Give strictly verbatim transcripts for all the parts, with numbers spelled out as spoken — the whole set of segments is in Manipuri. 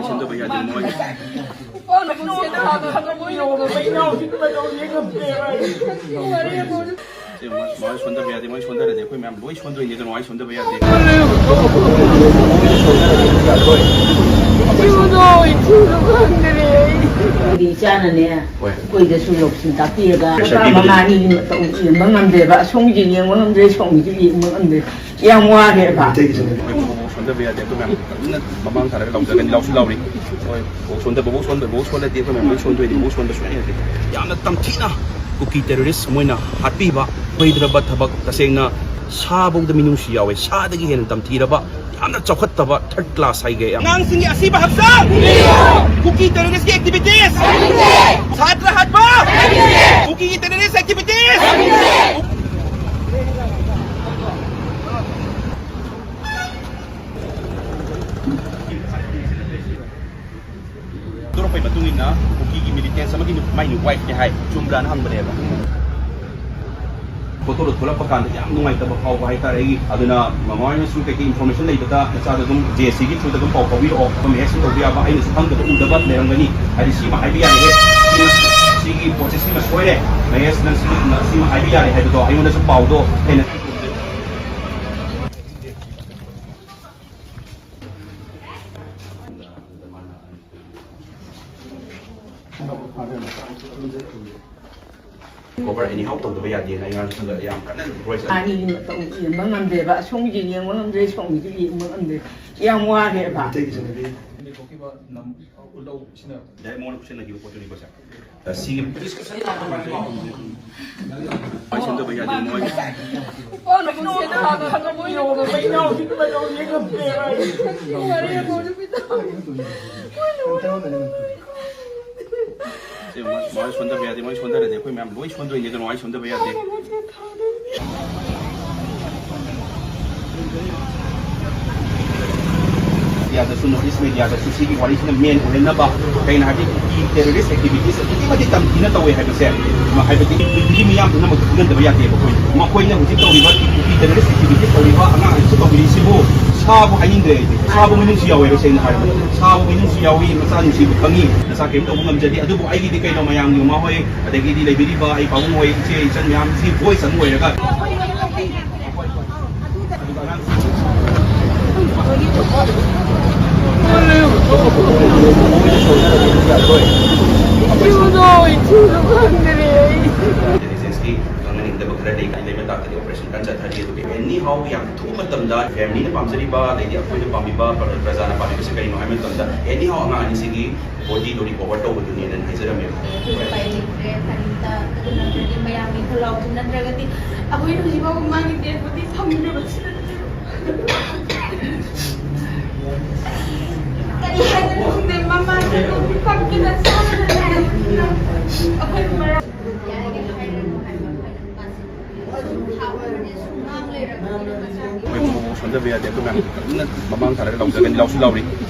ꯁꯣꯟꯊꯕ ꯌꯥꯗꯦ ꯃꯣꯏ꯫ ꯁꯤ ꯃꯣꯏ ꯁꯣꯟꯊꯕ ꯌꯥꯗꯦ, ꯃꯣꯏ ꯁꯣꯟꯊꯔꯗꯤ ꯑꯩꯈꯣꯏ ꯃꯌꯥꯝ ꯂꯣꯏ ꯁꯣꯟꯗꯣꯏꯅꯦ, ꯑꯗꯨꯅ ꯃꯣꯏ ꯁꯣꯟꯊꯕ ꯌꯥꯗꯦ꯫ ꯏꯆꯥꯅꯅꯦ, ꯍꯣꯏ꯫ ꯑꯩꯈꯣꯏꯗꯁꯨ ꯂꯧꯁꯤꯡ ꯇꯥꯛꯄꯤꯔꯒ ꯄꯩꯁꯥ ꯄꯤꯕꯗꯤ ꯃꯃꯥ ꯑꯅꯤꯒꯤ ꯃꯇꯧ ꯌꯦꯡꯕ ꯉꯝꯗꯦꯕ, ꯑꯁꯣꯝꯒꯤꯁꯨ ꯌꯦꯡꯕ ꯉꯝꯗꯦ, ꯑꯁꯣꯝꯒꯤꯁꯨ ꯌꯦꯡꯕ ꯉꯝꯗꯦ꯫ ꯌꯥꯝ ꯋꯥꯔꯦꯕ꯫ ꯃꯣꯏ ꯐꯥꯎꯕ ꯁꯣꯟꯊꯕ ꯌꯥꯗꯦ꯫ ꯑꯩꯈꯣꯏ ꯃꯌꯥꯝ ꯀꯟꯅ ꯃꯃꯥꯡ ꯊꯥꯔꯒ ꯂꯥꯎꯖꯒꯅꯤ, ꯂꯥꯎꯁꯨ ꯂꯥꯎꯔꯤ꯫ ꯍꯣꯏ, ꯁꯣꯟꯗꯕꯐꯥꯎ ꯁꯣꯟꯗꯕꯐꯥꯎ ꯁꯣꯜꯂꯗꯤ ꯑꯩꯈꯣꯏ ꯃꯌꯥꯝ ꯂꯣꯏ ꯁꯣꯟꯗꯣꯏꯅꯤ꯫ ꯃꯣꯏ ꯁꯣꯟꯕ ꯁꯨꯡꯌꯥ ꯌꯥꯗꯦ꯫ ꯌꯥꯝꯅ ꯇꯝꯊꯤꯅ ꯀꯨꯀꯤ ꯇꯦꯔꯣꯔꯤꯁ ꯃꯣꯏꯅ ꯍꯥꯠꯄꯤꯕ ꯍꯩꯗ꯭ꯔꯕ ꯊꯕꯛ, ꯇꯁꯦꯡꯅ ꯁꯥꯐꯧꯗ ꯃꯤꯅꯨꯡꯁꯤ ꯌꯥꯎꯋꯦ꯫ ꯁꯥꯗꯒꯤ ꯍꯦꯟꯅ ꯇꯝꯊꯤꯔꯕ, ꯌꯥꯝꯅ ꯆꯥꯎꯈꯠꯇꯕ, ꯊꯥꯔꯠ ꯀ꯭ꯂꯥꯁ ꯍꯥꯏꯒꯦ꯫ ꯑꯉꯥꯡꯁꯤꯡꯒꯤ ꯑꯁꯤꯕ ꯍꯛꯆꯥꯡ! ꯀꯨꯀꯤ ꯇꯦꯔꯣꯔꯤꯁꯀꯤ ꯑꯦꯛꯇꯤꯚꯤꯇꯤꯁ! ꯁꯥꯇ꯭ꯔ ꯍꯥꯠꯄ! ꯀꯨꯀꯤꯒꯤ ꯇꯦꯔꯣꯔꯤꯁ ꯑꯦꯛꯇꯤꯚꯤꯇꯤꯁ! ꯊꯣꯛꯂꯛꯄꯒꯤ ꯃꯇꯨꯡ ꯏꯟꯅ ꯀꯨꯀꯤꯒꯤ ꯃꯤꯂꯤꯇꯦꯟꯁ ꯑꯃꯒꯤ ꯅꯨ-, ꯃꯥꯏ ꯅꯨ-, ꯋꯥꯏꯐꯅꯦ ꯍꯥꯏ, ꯆꯨꯝꯕ꯭ꯔꯥꯅ ꯍꯪꯕꯅꯦꯕ꯫ ꯐꯣꯇꯣꯗꯣ ꯊꯣꯛꯂꯛꯄ ꯀꯥꯟꯗ ꯌꯥꯝ ꯅꯨꯡꯉꯥꯏꯇꯕ ꯐꯥꯎꯕ ꯍꯥꯏꯇꯥꯔꯦ꯫ ꯑꯩꯒꯤ, ꯑꯗꯨꯅ ꯃꯃꯥ ꯍꯣꯏꯅꯁꯨ ꯀꯩꯀꯩ ꯏꯟꯐꯣꯔꯃꯦꯁꯟ ꯂꯩꯕꯗ ꯅꯆꯥꯗꯣ ꯑꯗꯨꯝ ꯖꯦ ꯑꯦꯁ ꯁꯤꯒꯤ ꯊ꯭ꯔꯨꯗ ꯑꯗꯨꯝ ꯄꯥꯎ ꯐꯥꯎꯕꯤꯔꯛꯑꯣ꯫ ꯑꯩꯈꯣꯏ ꯃꯦꯁꯦꯖ ꯇꯧꯕ ꯌꯥꯕ, ꯑꯩꯅꯁꯨ ꯈꯪꯗꯕ ꯎꯗꯕ ꯂꯩꯔꯝꯒꯅꯤ꯫ ꯍꯥꯏꯗꯤ ꯁꯤꯃ ꯍꯥꯏꯕ ꯌꯥꯔꯦꯍꯦ, ꯁꯤꯃ, ꯁꯤꯒꯤ ꯄ꯭ꯔꯣꯁꯦꯁꯁꯤꯃ ꯁꯣꯏꯔꯦ, ꯃꯍꯦꯁ ꯅꯪ ꯁꯤꯃ, ꯁꯤꯃ ꯍꯥꯏꯕ ꯌꯥꯔꯦ ꯍꯥꯏꯕꯗꯣ ꯑꯩꯉꯣꯟꯗꯁꯨ ꯄꯥꯎꯗꯣ ꯍꯦꯟꯅ ꯀꯣꯚꯔ ꯑꯦꯅꯤ ꯍꯥꯎ ꯇꯧꯗꯕ ꯌꯥꯗꯦꯅ ꯑꯩ ꯉꯔꯥꯡ ꯌꯥꯝ ꯀꯟꯅ ꯚꯣꯏꯁ ꯑꯅꯤꯒꯤ ꯃꯇꯧ ꯌꯦꯡꯕ ꯉꯝꯗꯦꯕ, ꯑꯁꯣꯝꯒꯤꯁꯨ ꯌꯦꯡꯕ ꯉꯝꯗꯦ, ꯁꯣꯝꯒꯤꯁꯨ ꯌꯦꯡꯕ ꯉꯝꯗꯦ, ꯌꯥꯝ ꯋꯥꯔꯦꯕ꯫ ꯃꯩꯇꯩꯒꯤꯁꯨ ꯂꯩꯔꯤ꯫ ꯗꯥꯏꯔꯦꯛ ꯃꯉꯣꯟꯗ ꯈꯨꯠꯁꯤꯟꯅꯈꯤꯕ ꯄꯣꯠꯇꯨꯅꯤꯀꯣ ꯁꯦ꯫ ꯁꯤꯒꯤ ꯃꯣꯏ ꯁꯣꯟꯊꯕ ꯌꯥꯗꯦ, ꯃꯣꯏ꯫ ꯁꯤ ꯃꯣꯏ, ꯃꯣꯏ ꯁꯣꯟꯊꯕ ꯌꯥꯗꯦ, ꯃꯣꯏ ꯁꯣꯟꯊꯔꯗꯤ ꯑꯩꯈꯣꯏ ꯃꯌꯥꯝ ꯂꯣꯏ ꯁꯣꯟꯗꯣꯏꯅꯦ, ꯑꯗꯨꯅ ꯃꯣꯏ ꯁꯣꯟꯊꯕ ꯌꯥꯗꯦ꯫ ꯃꯦꯗꯤꯌꯥꯗꯁꯨ, ꯅꯣꯔꯠ ꯏꯁ ꯃꯦꯗꯤꯌꯥꯗꯁꯨ ꯁꯤꯒꯤ ꯋꯥꯔꯤꯁꯤꯅ ꯃꯦꯟ ꯑꯣꯏꯍꯟꯅꯕ, ꯀꯩꯅꯣ ꯍꯥꯏꯔꯗꯤ ꯀꯨꯀꯤ ꯇꯦꯔꯣꯔꯤꯁ ꯑꯦꯛꯇꯤꯚꯤꯇꯤꯁ ꯑꯗꯨꯛꯀꯤ ꯃꯇꯤꯛ ꯇꯝꯊꯤꯅ ꯇꯧꯋꯦ ꯍꯥꯏꯕꯁꯦ, ꯃ-, ꯍꯥꯏꯕꯗꯤ ꯄ꯭ꯔꯤꯊꯤꯕꯤ ꯃꯤꯌꯥꯝ ꯄꯨꯝꯅꯃꯛꯇ ꯈꯪꯍꯟꯗꯕ ꯌꯥꯗꯦꯕ꯫ ꯑꯩꯈꯣꯏ ꯃꯈꯣꯏꯅ ꯍꯧꯖꯤꯛ ꯇꯧꯔꯤꯕ ꯀꯨꯀꯤ ꯇꯦꯔꯣꯔꯤꯁ ꯑꯦꯛꯇꯤꯚꯤꯇꯤꯁ ꯇꯧꯔꯤꯕ ꯑꯉꯥꯡ ꯑꯁꯤꯁꯨ ꯇꯧꯕꯤꯔꯤꯁꯤꯕꯨ ꯁꯥꯕꯨ ꯍꯥꯏꯅꯤꯡꯗ꯭ꯔꯦ ꯑꯩꯗꯤ꯫ ꯁꯥꯕ ꯃꯤꯅꯨꯡꯁꯤ ꯌꯥꯎꯋꯦꯕ, ꯁꯦꯡꯅ ꯍꯥꯏꯔꯕꯗ ꯁꯥꯕ ꯃꯤꯅꯨꯡꯁꯤ ꯌꯥꯎꯏ꯫ ꯃꯆꯥ ꯅꯨꯡꯁꯤꯕ ꯈꯪꯉꯤ꯫ ꯃꯆꯥ ꯀꯔꯤꯝ ꯇꯧꯕ ꯉꯝꯖꯗꯦ꯫ ꯑꯗꯨꯕꯨ ꯑꯩꯒꯤꯗꯤ ꯀꯩꯅꯣ, ꯃꯌꯥꯝꯒꯤ ꯃꯃꯥ ꯍꯣꯏ, ꯑꯗꯒꯤꯗꯤ ꯂꯩꯕꯤꯔꯤꯕ ꯑꯩ ꯄꯥꯕꯨꯡ ꯍꯣꯏ, ꯏꯆꯦ ꯏꯆꯟ ꯃꯌꯥꯝꯁꯤ ꯚꯣꯏꯁ ꯑꯃ ꯑꯣꯏꯔꯒ ꯏꯊꯤꯕꯗꯣ, ꯏꯊꯤꯕꯗꯣ ꯈꯪꯗꯔꯦ ꯑꯩ꯫ ꯏꯟꯇꯦꯂꯤꯖꯦꯟꯁꯀꯤ ꯉꯥꯡꯅꯅꯤꯡꯗꯕ ꯈꯔ ꯂꯩ꯫ ꯂꯩꯕ ꯇꯥꯛꯇꯗꯤ ꯑꯣꯄꯔꯦꯁꯟ ꯀꯟꯅ ꯆꯠꯊꯔꯤ꯫ ꯑꯗꯨꯒ ꯑꯦꯅꯤ ꯍꯥꯎ ꯌꯥꯝ ꯊꯨꯕ ꯃꯇꯝꯗ ꯐꯦꯃꯤꯂꯤꯅ ꯄꯥꯝꯖꯔꯤꯕ, ꯑꯗꯩꯗꯤ ꯑꯩꯈꯣꯏꯅ ꯄꯥꯝꯃꯤꯕ, ꯄ꯭ꯔ-, ꯄ꯭ꯔꯖꯥꯅ ꯄꯥꯝꯃꯤꯕꯁꯦ ꯀꯔꯤꯅꯣ ꯍꯥꯏꯕ ꯃꯇꯝꯗ, ꯑꯦꯅꯤ ꯍꯥꯎ ꯑꯉꯥꯡ ꯑꯅꯤꯁꯤꯒꯤ ꯕꯣꯗꯤꯗꯣ ꯔꯤꯀꯣꯚꯔ ꯇꯧꯕꯗꯨꯅꯦꯅ ꯍꯥꯏꯖꯔꯝꯃꯦꯕ꯫ ꯎꯄꯥꯏ ꯂꯩꯇ꯭ꯔꯦ ꯀꯔꯤꯝꯇ꯫ ꯑꯗꯨ ꯅꯠꯇ꯭ꯔꯗꯤ ꯃꯌꯥꯝꯒꯤ ꯈꯨꯜꯂꯥꯎꯁꯨ ꯅꯠꯇ꯭ꯔꯒꯗꯤ ꯑꯩꯈꯣꯏꯅ ꯍꯧꯖꯤꯛ ꯐꯥꯎꯕ ꯃꯥꯒꯤ ꯗꯦꯠ ꯕꯣꯗꯤ ꯐꯪꯗ꯭ꯔꯕꯁꯨ ꯅꯠꯇ꯭ꯔꯦ꯫ ꯀꯔꯤ ꯍꯥꯏꯗꯣꯏꯅꯣ ꯈꯪꯗꯦ꯫ ꯃꯃꯥꯁꯦ ꯄꯝꯀꯤꯟ ꯑꯆꯥꯔ ꯑꯩꯈꯣꯏ ꯃꯔꯛ ꯑꯩꯈꯣꯏ ꯕꯣꯕꯣꯛ ꯁꯣꯟꯗꯕ ꯌꯥꯗꯦ꯫ ꯑꯩꯈꯣꯏ ꯃꯌꯥꯝ ꯀꯟꯅ ꯃꯃꯥꯡ ꯊꯥꯔꯒ ꯂꯥꯎꯖꯒꯅꯤ꯫ ꯂꯥꯎꯁꯨ ꯂꯥꯎꯔꯤ꯫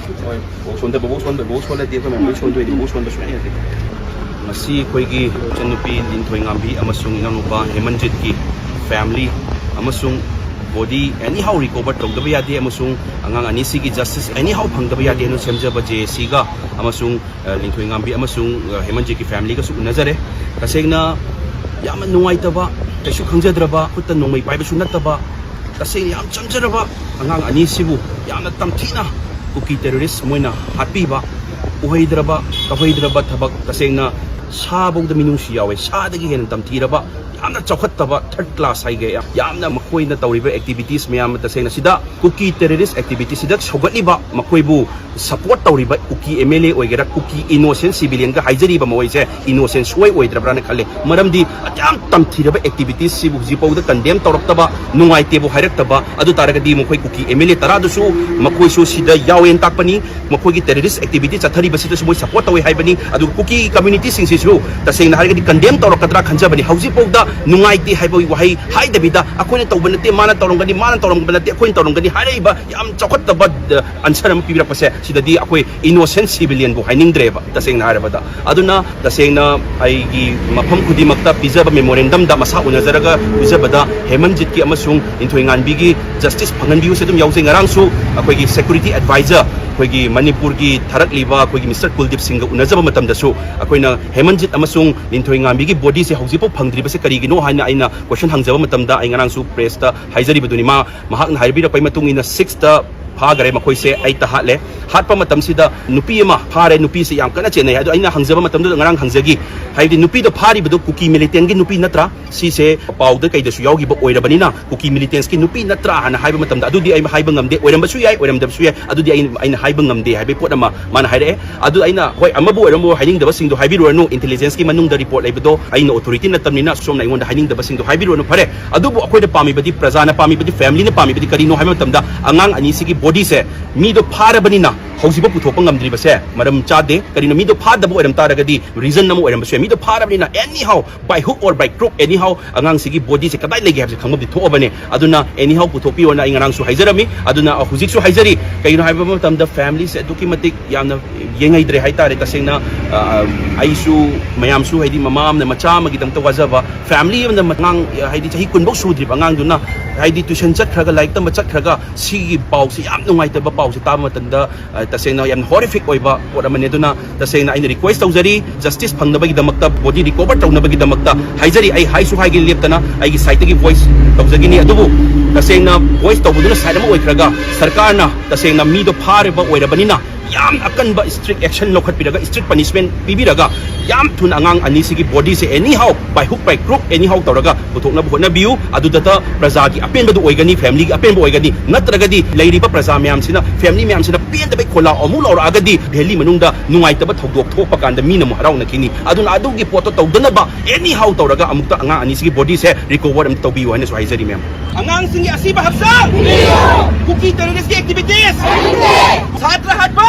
ꯍꯣꯏ, ꯕꯣꯕꯣꯛ ꯁꯣꯟꯗ-, ꯕꯣꯕꯣꯛ ꯁꯣꯟꯕ, ꯕꯣꯕꯣꯛ ꯁꯣꯜꯂꯗꯤ ꯑꯩꯈꯣꯏ ꯃꯌꯥꯝ ꯂꯣꯏ ꯁꯣꯟꯗꯣꯏꯅꯤ꯫ ꯕꯣꯕꯣꯛ ꯁꯣꯟꯕ ꯁꯨꯡꯌꯥ ꯌꯥꯗꯦ꯫ ꯉꯁꯤ ꯑꯩꯈꯣꯏꯒꯤ ꯏꯆꯟꯅꯨꯄꯤ ꯂꯤꯟꯊꯣꯏ ꯉꯥꯝꯕꯤ ꯑꯃꯁꯨꯡ ꯏꯅꯥꯎꯅꯨꯄꯥ ꯍꯦꯃꯟꯖꯤꯠꯀꯤ ꯐꯦꯃꯤꯂꯤ ꯑꯃꯁꯨꯡ ꯕꯣꯗꯤ ꯑꯦꯅꯤ ꯍꯥꯎ ꯔꯤꯀꯣꯚꯔ ꯇꯧꯗꯕ ꯌꯥꯗꯦ, ꯑꯃꯁꯨꯡ ꯑꯉꯥꯡ ꯑꯅꯤꯁꯤꯒꯤ ꯖꯁꯇꯤꯁ ꯑꯦꯅꯤ ꯍꯥꯎ ꯐꯪꯗꯕ ꯌꯥꯗꯦ ꯍꯥꯏꯅ ꯁꯦꯝꯖꯕ ꯖꯦ ꯑꯦ ꯁꯤꯒ ꯑꯃꯁꯨꯡ, ꯑ, ꯂꯤꯟꯊꯣꯏ ꯉꯥꯝꯕꯤ ꯑꯃꯁꯨꯡ, ꯑ, ꯍꯦꯃꯟꯖꯤꯠꯀꯤ ꯐꯦꯃꯤꯂꯤꯒꯁꯨ ꯎꯅꯖꯔꯦ꯫ ꯇꯁꯦꯡꯅ ꯌꯥꯝꯅ ꯅꯨꯡꯉꯥꯏꯇꯕ, ꯀꯩꯁꯨ ꯈꯪꯖꯗ꯭ꯔꯕ, ꯈꯨꯠꯇ ꯅꯣꯡꯃꯩ ꯄꯥꯏꯕꯁꯨ ꯅꯠꯇꯕ, ꯇꯁꯦꯡꯅ ꯌꯥꯝ ꯆꯝꯖꯔꯕ ꯑꯉꯥꯡ ꯑꯅꯤꯁꯤꯕꯨ ꯌꯥꯝꯅ ꯇꯝꯊꯤꯅ ꯀꯨꯀꯤ ꯇꯦꯔꯣꯔꯤꯁ ꯃꯣꯏꯅ ꯍꯥꯠꯄꯤꯕ, ꯎꯍꯩꯗ꯭ꯔꯕ ꯇꯧꯍꯩꯗ꯭ꯔꯕ ꯊꯕꯛ꯫ ꯇꯁꯦꯡꯅ ꯁꯥꯐꯧꯗ ꯃꯤꯅꯨꯡꯁꯤ ꯌꯥꯎꯋꯦ꯫ ꯁꯥꯗꯒꯤ ꯍꯦꯟꯅ ꯇꯝꯊꯤꯔꯕ, ꯌꯥꯝꯅ ꯆꯥꯎꯈꯠꯇꯕ, ꯊꯥꯔꯠ ꯀ꯭ꯂꯥꯁ ꯍꯥꯏꯒꯦ, ꯌꯥꯝꯅ ꯃꯈꯣꯏꯅ ꯇꯧꯔꯤꯕ ꯑꯦꯛꯇꯤꯚꯤꯇꯤꯁ ꯃꯌꯥꯝ ꯑꯃ, ꯇꯁꯦꯡꯅ ꯁꯤꯗ ꯀꯨꯀꯤ ꯇꯦꯔꯣꯔꯤꯁ ꯑꯦꯛꯇꯤꯚꯤꯇꯤꯁꯁꯤꯗ ꯁꯧꯒꯠꯂꯤꯕ, ꯃꯈꯣꯏꯕꯨ ꯁꯄꯣꯔꯠ ꯇꯧꯔꯤꯕ ꯀꯨꯀꯤ ꯑꯦꯝ ꯑꯦꯜ ꯑꯦ ꯑꯣꯏꯒꯦꯔꯥ, ꯀꯨꯀꯤ ꯏꯅꯣꯁꯦꯟ ꯁꯤꯚꯤꯂꯤꯌꯟꯒ ꯍꯥꯏꯖꯔꯤꯕ ꯃꯈꯣꯏꯁꯦ ꯏꯅꯣꯁꯦꯟ ꯁꯣꯏ ꯑꯣꯏꯗ꯭ꯔꯕ꯭ꯔꯥꯅ ꯈꯜꯂꯦ꯫ ꯃꯔꯝꯗꯤ ꯑꯗꯨꯌꯥꯝ ꯇꯝꯊꯤꯔꯕ ꯑꯦꯛꯇꯤꯚꯤꯇꯤꯁꯁꯤꯕꯨ ꯍꯧꯖꯤꯛꯐꯥꯎꯗ ꯀꯟꯗꯦꯝ ꯇꯧꯔꯛꯇꯕ, ꯅꯨꯡꯉꯥꯏꯇꯦꯕꯨ ꯍꯥꯏꯔꯛꯇꯕ, ꯑꯗꯨ ꯇꯥꯔꯒꯗꯤ ꯃꯈꯣꯏ ꯀꯨꯀꯤ ꯑꯦꯝ ꯑꯦꯜ ꯑꯦ ꯇꯔꯥꯗꯨꯁꯨ ꯃꯈꯣꯏꯁꯨ ꯁꯤꯗ ꯌꯥꯎꯋꯦꯅ ꯇꯥꯛꯄꯅꯤ꯫ ꯃꯈꯣꯏꯒꯤ ꯇꯦꯔꯣꯔꯤꯁ ꯑꯦꯛꯇꯤꯚꯤꯇꯤ ꯆꯠꯊꯔꯤꯕꯁꯤꯗꯁꯨ ꯃꯣꯏ ꯁꯄꯣꯔꯠ ꯇꯧꯋꯦ ꯍꯥꯏꯕꯅꯤ꯫ ꯑꯗꯨꯒ ꯀꯨꯀꯤ ꯀꯝꯃ꯭ꯌꯨꯅꯤꯇꯤꯁꯤꯡꯁꯤ ꯁꯨ ꯇꯁꯦꯡꯅ ꯍꯥꯏꯔꯒꯗꯤ ꯀꯟꯗꯦꯝ ꯇꯧꯔꯛꯀꯗ꯭ꯔꯥ ꯈꯟꯖꯕꯅꯤ꯫ ꯍꯧꯖꯤꯛꯐꯥꯎꯗ ꯅꯨꯡꯉꯥꯏꯇꯦ ꯍꯥꯏꯕꯒꯤ ꯋꯥꯍꯩ ꯍꯥꯏꯗꯕꯤꯗ, ꯑꯩꯈꯣꯏꯅ ꯇꯧꯕ ꯅꯠꯇꯦ, ꯃꯥꯅ ꯇꯧꯔꯝꯒꯅꯤ, ꯃꯥꯅ ꯇꯧꯔꯝꯕ ꯅꯠꯇꯦ, ꯑꯩꯈꯣꯏꯅ ꯇꯧꯔꯝꯒꯅꯤ ꯍꯥꯏꯔꯛꯏꯕ ꯌꯥꯝ ꯆꯥꯎꯈꯠꯇꯕ ꯑꯟꯁꯔ ꯑꯃ ꯄꯤꯕꯤꯔꯛꯄꯁꯦ, ꯁꯤꯗꯗꯤ ꯑꯩꯈꯣꯏ ꯏꯅꯣꯁꯦꯟ ꯁꯤꯚꯤꯂꯤꯌꯟꯕꯨ ꯍꯥꯏꯅꯤꯡꯗ꯭ꯔꯦꯕ꯫ ꯇꯁꯦꯡꯅ ꯍꯥꯏꯔꯕꯗ, ꯑꯗꯨꯅ ꯇꯁꯦꯡꯅ ꯑꯩꯒꯤ ꯃꯐꯝ ꯈꯨꯗꯤꯡꯃꯛꯇ ꯄꯤꯖꯕ ꯃꯦꯃꯣꯔꯦꯟꯗꯝꯗ ꯃꯁꯥ ꯎꯅꯖꯔꯒ ꯄꯤꯖꯕꯗ ꯍꯦꯃꯟꯖꯤꯠꯀꯤ ꯑꯃꯁꯨꯡ ꯂꯤꯟꯊꯣꯏꯉꯥꯟꯕꯤꯒꯤ ꯖꯁꯇꯤꯁ ꯐꯪꯍꯟꯕꯤꯌꯨꯁꯦ ꯑꯗꯨꯝ ꯌꯥꯎꯖꯩ꯫ ꯉꯔꯥꯡꯁꯨ ꯑꯩꯈꯣꯏꯒꯤ ꯁꯦꯀ꯭ꯌꯨꯔꯤꯇꯤ ꯑꯦꯗꯚꯥꯏꯖꯔ, ꯑꯩꯈꯣꯏꯒꯤ ꯃꯅꯤꯄꯨꯔꯒꯤ ꯊꯥꯔꯛꯂꯤꯕ ꯑꯩꯈꯣꯏꯒꯤ ꯃꯤꯁꯇꯔ ꯀꯨꯜꯗꯤꯞ ꯁꯤꯡꯒ ꯎꯅꯖꯕ ꯃꯇꯝꯗꯁꯨ ꯑꯩꯈꯣꯏꯅ ꯍꯦꯃꯟꯖꯤꯠ ꯑꯃꯁꯨꯡ ꯂꯤꯟꯊꯣꯏꯉꯥꯟꯕꯤꯒꯤ ꯕꯣꯗꯤꯁꯦ ꯍꯧꯖꯤꯛꯐꯥꯎ ꯐꯪꯗ꯭ꯔꯤꯕꯁꯦ ꯀꯔꯤꯒꯤꯅꯣ ꯍꯥꯏꯅ ꯑꯩꯅ ꯀꯣꯏꯁꯟ ꯍꯪꯖꯕ ꯃꯇꯝꯗ, ꯑꯩ ꯉꯔꯥꯡꯁꯨ ꯄ꯭ꯔꯦꯁꯇ ꯍꯥꯏꯖꯔꯤꯕꯗꯨꯅꯤ, ꯃꯥ, ꯃꯍꯥꯛꯅ ꯍꯥꯏꯕꯤꯔꯛꯄꯒꯤ ꯃꯇꯨꯡ ꯏꯟꯅ ꯁꯤꯛꯁꯇ ꯐꯥꯈꯔꯦ ꯃꯈꯣꯏꯁꯦ, ꯑꯩꯠꯇ ꯍꯥꯠꯂꯦ꯫ ꯍꯥꯠꯄ ꯃꯇꯝꯁꯤꯗ ꯅꯨꯄꯤ ꯑꯃ ꯐꯥꯔꯦ, ꯅꯨꯄꯤꯁꯦ ꯌꯥꯝ ꯀꯟꯅ ꯆꯦꯟꯅꯩ꯫ ꯑꯗꯣ ꯑꯩꯅ ꯍꯪꯖꯕ ꯃꯇꯝꯗꯨꯗ, ꯉꯔꯥꯡ ꯍꯪꯖꯈꯤ, ꯍꯥꯏꯕꯗꯤ ꯅꯨꯄꯤꯗꯣ ꯐꯥꯔꯤꯕꯗꯣ ꯀꯨꯀꯤ ꯃꯤꯂꯤꯇꯦꯟꯒꯤ ꯅꯨꯄꯤ ꯅꯠꯇ꯭ꯔꯥ? ꯁꯤꯁꯦ ꯄꯥꯎꯗ ꯀꯩꯗꯁꯨ ꯌꯥꯎꯈꯤꯕ ꯑꯣꯏꯔꯕꯅꯤꯅ, ꯀꯨꯀꯤ ꯃꯤꯂꯤꯇꯦꯟꯁꯀꯤ ꯅꯨꯄꯤ ꯅꯠꯇ꯭ꯔꯥ ꯍꯥꯏꯅ ꯍꯥꯏꯕ ꯃꯇꯝꯗ, ꯑꯗꯨꯗꯤ ꯑꯩ ꯍꯥꯏꯕ ꯉꯝꯗꯦ, ꯑꯣꯏꯔꯝꯕꯁꯨ ꯌꯥꯏ, ꯑꯣꯏꯔꯝꯗꯕꯁꯨ ꯌꯥꯏ, ꯑꯗꯨꯗꯤ ꯑꯩ, ꯑꯩꯅ ꯍꯥꯏꯕ ꯉꯝꯗꯦ ꯍꯥꯏꯕꯒꯤ ꯄꯣꯠ ꯑꯃ ꯃꯥꯅ ꯍꯥꯏꯔꯛꯑꯦ꯫ ꯑꯗꯨ ꯑꯩꯅ, "ꯍꯣꯏ, ꯑꯃꯕꯨ ꯑꯣꯏꯔꯝꯕ ꯍꯥꯏꯅꯤꯡꯗꯕꯁꯤꯡꯗꯣ ꯍꯥꯏꯕꯤꯔꯨꯔꯅꯨ, ꯏꯟꯇꯦꯂꯤꯖꯦꯟꯁꯀꯤ ꯃꯅꯨꯡꯗ ꯔꯤꯄꯣꯔꯠ ꯂꯩꯕꯗꯣ ꯑꯩꯅ ꯑꯣꯊꯣꯔꯤꯇꯤ ꯅꯠꯇꯕꯅꯤꯅ ꯁꯣꯝꯅ ꯑꯩꯉꯣꯟꯗ ꯍꯥꯏꯅꯤꯡꯗꯕꯁꯤꯡꯗꯣ ꯍꯥꯏꯕꯤꯔꯨꯔꯅꯨ, ꯐꯔꯦ꯫ ꯑꯗꯨꯕꯨ ꯑꯩꯈꯣꯏꯅ ꯄꯥꯝꯃꯤꯕꯗꯤ, ꯄ꯭ꯔꯖꯥꯅ ꯄꯥꯝꯃꯤꯕꯗꯤ, ꯐꯦꯃꯤꯂꯤꯅ ꯄꯥꯝꯃꯤꯕꯗꯤ ꯀꯔꯤꯅꯣ ꯍꯥꯏꯕ ꯃꯇꯝꯗ, ꯑꯉꯥꯡ ꯑꯅꯤꯁꯤꯒꯤ ꯕꯣꯗꯤꯁꯦ ꯃꯤꯗꯣ ꯐꯥꯔꯕꯅꯤꯅ ꯍꯧꯖꯤꯛꯐꯥꯎ ꯄꯨꯊꯣꯛꯄ ꯉꯝꯗ꯭ꯔꯤꯕꯁꯦ ꯃꯔꯝ ꯆꯥꯗꯦ꯫ ꯀꯔꯤꯅꯣ, ꯃꯤꯗꯣ ꯐꯥꯗꯕ ꯑꯣꯏꯔꯝ ꯇꯥꯔꯒꯗꯤ ꯔꯤꯖꯟ ꯑꯃ ꯑꯣꯏꯔꯝꯕꯁꯨ ꯌꯥꯏ꯫ ꯃꯤꯗꯣ ꯐꯥꯔꯕꯅꯤꯅ, anyhow, by hook or by crook, anyhow, ꯑꯉꯥꯡꯁꯤꯒꯤ ꯕꯣꯗꯤꯁꯦ ꯀꯗꯥꯏ ꯂꯩꯒꯦ ꯍꯥꯏꯕꯁꯦ ꯈꯪꯐꯝꯗꯤ ꯊꯣꯛꯑꯕꯅꯦ꯫ ꯑꯗꯨꯅ, anyhow, ꯄꯨꯊꯣꯛꯄꯤꯌꯣꯅ ꯑꯩ ꯉꯔꯥꯡꯁꯨ ꯍꯥꯏꯖꯔꯝꯃꯤ꯫ ꯑꯗꯨꯅ ꯍꯧꯖꯤꯛꯁꯨ ꯍꯥꯏꯖꯔꯤ꯫ ꯀꯩꯒꯤꯅꯣ ꯍꯥꯏꯕ ꯃꯇꯝꯗ, ꯐꯦꯃꯤꯂꯤꯁꯦ ꯑꯗꯨꯛꯀꯤ ꯃꯇꯤꯛ ꯌꯥꯝꯅ ꯌꯦꯡꯍꯩꯗ꯭ꯔꯦ ꯍꯥꯏꯇꯥꯔꯦ꯫ ꯇꯁꯦꯡꯅ, ꯑ, ꯑꯩꯁꯨ, ꯃꯌꯥꯝꯁꯨ, ꯍꯥꯏꯗꯤ, ꯃꯃꯥ ꯑꯃꯅ ꯃꯆꯥ ꯑꯃꯒꯤꯗꯃꯛꯇ ꯋꯥꯖꯕ, ꯐꯦꯃꯤꯂꯤ ꯑꯃꯅ ꯑꯉꯥꯡ, ꯍꯥꯏꯗꯤ, ꯆꯍꯤ ꯀꯨꯟꯐꯧ ꯁꯨꯗ꯭ꯔꯤꯕ ꯑꯉꯥꯡꯗꯨꯅ, ꯍꯥꯏꯗꯤ, ꯇ꯭ꯌꯨꯁꯟ ꯆꯠꯈ꯭ꯔꯒ, ꯂꯥꯏꯔꯤꯛ ꯇꯝꯕ ꯆꯠꯈ꯭ꯔꯒ, ꯁꯤꯒꯤ ꯄꯥꯎꯁꯦ, ꯌꯥꯝ ꯅꯨꯡꯉꯥꯏꯇꯕ ꯄꯥꯎꯁꯦ ꯇꯥꯕ ꯃꯇꯝꯗ, ꯑ, ꯇꯁꯦꯡꯅ ꯌꯥꯝ ꯍꯣꯔꯤꯐꯤꯛ ꯑꯣꯏꯕ ꯄꯣꯠ ꯑꯃꯅꯤ꯫ ꯑꯗꯨꯅ ꯇꯁꯦꯡꯅ ꯑꯩꯅ ꯔꯤꯀ꯭ꯋꯦꯁ ꯇꯧꯖꯔꯤ, ꯖꯁꯇꯤꯁ ꯐꯪꯅꯕꯒꯤꯗꯃꯛꯇ, ꯕꯣꯗꯤ ꯔꯤꯀꯣꯚꯔ ꯇꯧꯅꯕꯒꯤꯗꯃꯛꯇ ꯍꯥꯏꯖꯔꯤ꯫ ꯑꯩ ꯍꯥꯏꯁꯨ ꯍꯥꯏꯒꯦ ꯂꯦꯞꯇꯅ, ꯑꯩꯒꯤ ꯁꯥꯏꯠꯇꯒꯤ ꯚꯣꯏꯁ ꯇꯧꯖꯒꯅꯤ꯫ ꯑꯗꯨꯕꯨ ꯇꯁꯦꯡꯅ ꯚꯣꯏꯁ ꯇꯧꯕꯗꯨꯅ ꯁꯥꯏꯠ ꯑꯃ ꯑꯣꯏꯈ꯭ꯔꯒ, ꯁꯔꯀꯥꯔꯅ ꯇꯁꯦꯡꯅ ꯃꯤꯗꯣ ꯐꯥꯔꯕ ꯑꯣꯏꯔꯕꯅꯤꯅ, ꯌꯥꯝ ꯑꯀꯟꯕ ꯏꯁꯇ꯭ꯔꯤꯛ ꯑꯦꯛꯁꯟ ꯂꯧꯈꯠꯄꯤꯔꯒ, ꯏꯁꯇ꯭ꯔꯤꯛ ꯄꯅꯤꯁꯃꯦꯟ ꯄꯤꯕꯤꯔꯒ, ꯌꯥꯝ ꯊꯨꯅ ꯑꯉꯥꯡ ꯑꯅꯤꯁꯤꯒꯤ ꯕꯣꯗꯤꯁꯦ, anyhow, by hook by crook, anyhow ꯇꯧꯔꯒ ꯄꯨꯊꯣꯛꯅꯕ ꯍꯣꯠꯅꯕꯤꯌꯨ꯫ ꯑꯗꯨꯗꯇ ꯄ꯭ꯔꯖꯥꯒꯤ ꯑꯄꯦꯟꯕꯗꯨ ꯑꯣꯏꯒꯅꯤ, ꯐꯦꯃꯤꯂꯤꯒꯤ ꯑꯄꯦꯟꯕ ꯑꯣꯏꯒꯅꯤ꯫ ꯅꯠꯇ꯭ꯔꯒꯗꯤ ꯂꯩꯔꯤꯕ ꯄ꯭ꯔꯖꯥ ꯃꯌꯥꯝꯁꯤꯅ, ꯐꯦꯃꯤꯂꯤ ꯃꯌꯥꯝꯁꯤꯅ ꯄꯦꯟꯗꯕꯩ ꯈꯣꯜꯂꯥꯎ ꯑꯃꯨꯛ ꯂꯥꯎꯔꯛꯑꯒꯗꯤ, ꯚꯦꯂꯤ ꯃꯅꯨꯡꯗ ꯅꯨꯡꯉꯥꯏꯇꯕ ꯊꯧꯗꯣꯛ ꯊꯣꯛꯄ ꯀꯥꯟꯗ ꯃꯤꯅ ꯑꯃꯨꯛ ꯍꯔꯥꯎꯅꯈꯤꯅꯤ꯫ ꯑꯗꯨꯅ ꯑꯗꯨꯒꯤ ꯄꯣꯠꯇꯣ ꯇꯧꯗꯅꯕ, anyhow ꯇꯧꯔꯒ ꯑꯃꯨꯛꯇ ꯑꯉꯥꯡ ꯑꯅꯤꯁꯤꯒꯤ ꯕꯣꯗꯤꯁꯦ ꯔꯤꯀꯣꯚꯔ ꯑꯃ ꯇꯧꯕꯤꯌꯨ ꯍꯥꯏꯅꯁꯨ ꯍꯥꯏꯖꯔꯤ, ꯃꯦꯝ꯫ ꯑꯉꯥꯡꯁꯤꯡꯒꯤ ꯑꯁꯤꯕ ꯍꯛꯆꯥꯡ, ꯀꯨꯀꯤ ꯇꯦꯔꯣꯔꯤꯁꯀꯤ ꯑꯦꯛꯇꯤꯚꯤꯇꯤꯁ, ꯁꯥꯇ꯭ꯔ ꯍꯥꯠꯄ,